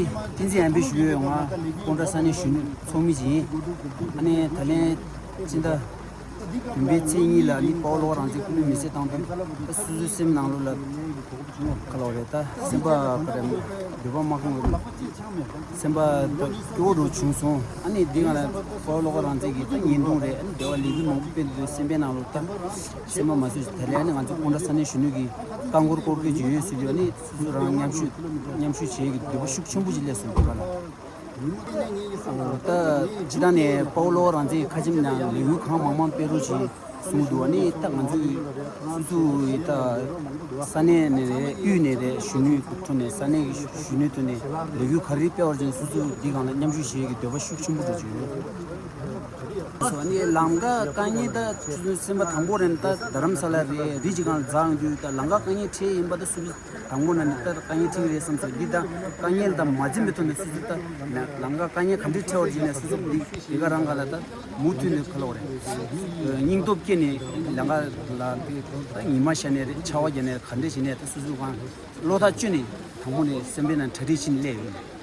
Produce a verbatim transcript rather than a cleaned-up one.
བསྟན་འཛིན་ཡར་འཕེལ་ཞུ་ཡོད། ང་ཀོང་ཀྲོའུ་ས་གནས་གཞོན་ནུ་ཚོགས་མི་ཅིག་ཡིན། ཨ་ནི་ད་ལན་སྤྱི་ཟླ་བདུན་པའི་ཚེས་གཉིས་ལ་ནི་དཔའ་བོ་བློ་དགའ་རང་བཙན་སྐུ་ལུས་མེ་སྲེག་བཏང་དུས་ད་སོ་སོའི་སེམས་ནང་ལོགས་ལ་ག་ལབ་རེད། ད་སེམས་པ་ག་རེ་འདོད་པ་མ་ཁེངས་པའི་སེམས་པ་ད་སྐྱོ་བོ་འདྲ་བྱུང་སོང་། ཨ་ནི་འདི་ག་ལ་དཔའ་བོ་བློ་དགའ་རང་བཙན་གྱི་ད་བརྙན་ཐུང་རེད། ཨ་ནི་འདི་བ་ལས་འགུལ་མང་པོ་སྤེལ་དུས་སེམས་པའི་ནང་ལོགས་ད་སེམས་པ་མ་བཟོད། ད་ལན་ཨ་ནི་ང་ཚོ་ཀོང་ཀྲོའུ་ས་གནས་གཞོན་ནུ་གི་བཀའ་འཁོར་སྐོར་སྐྱོད་ཅིག་ཡོད་ཟེར་དུས་ཨ་ནི་སོ་སོ་རང་མཉམ་ཞུགས་མཉམ་ཞུགས་བྱེད་ཀྱི་འདོད་པ་ཤུགས་ཆེན་པོ་ཅིག་སླེབས་སོང་། འདི་ག་ལ། ད་སྤྱི་བཏང་ནས་དཔའ་བོ་བློ་དགའ་རང་བཙན་ཁ་ཆེམས་ནང་ལས་འགུལ་གང་མང་མང་སྤེལ་རོགས་བྱེད་གསུངས་འདུག་ཨ་ནི་ད་ང་ཚོས་སོ་སོའི་ད་ས་གནས་ནས་རེད། དབུས་ནས་རེད། གཞོན་ནུའི་ཐོག་ནས་ས་གནས་ཀྱི་གཞོན་ནུའི་ཐོག་ནས་ལས་འགུལ་ག་རེ་སྤེལ་བ་ཡིན་སོ་སོ་འདི་སྒང་ལ་མཉམ་ཞུགས་བྱེད་ཀྱི་འདོད་པ་ཤུགས་ཆེན་པོ་འདྲ་བྱུང་ཡོད། ཨ་ནི་ལམ་ཀ་དཀའ་ངལ་ད་སེམས་པ་དང་པོ་རེད། ད་རྡ་རམ་ས་ལ་རེད། རི་ཅིག་སྒང་ལ་འཛེགས་ཡོང་དུས་ད་ལམ་ཀ་དཀའ་ངལ་འཕྲད་ཡིན་པ་ད་སུ་དང་པོ་ན་ནི་ལྟར་དཀའ་ངལ་འཕྲད་ཀྱི་རེད་བསམ་སོང་། འདི་དང་དཀའ་ངལ་དང་མ་འཛེམས་པའི་ཐོག་ནས་སོ་སོ་ད་ལམ་ཀ་དཀའ་ངལ་ག་འདྲ་འཕྲད་པ་ཡིན་ནའི་སོ་སོ་འདི་དེ་ག་རང་ག་ལ་ད་མུ་མཐུད་ནས་ཁ་ལོག་རེད། སྙིང་སྟོབས་བསྐྱེད་ནས་ལམ་ཀ་ལ་འདི་ད་ཉི་མ་ཤར་ནའི་རེད། ཆར་པ་བརྒྱབ་ནའི་ག་འདྲ་བྱས་ནའི་ད་སོ་སོ་གང་བློ་ཐག་གཅོད་ནས་དང་པོ་ནས་སེམས་པའི་ནང་གྲ་སྒྲིག་བྱས་ནས་སླེབས་ཡོད།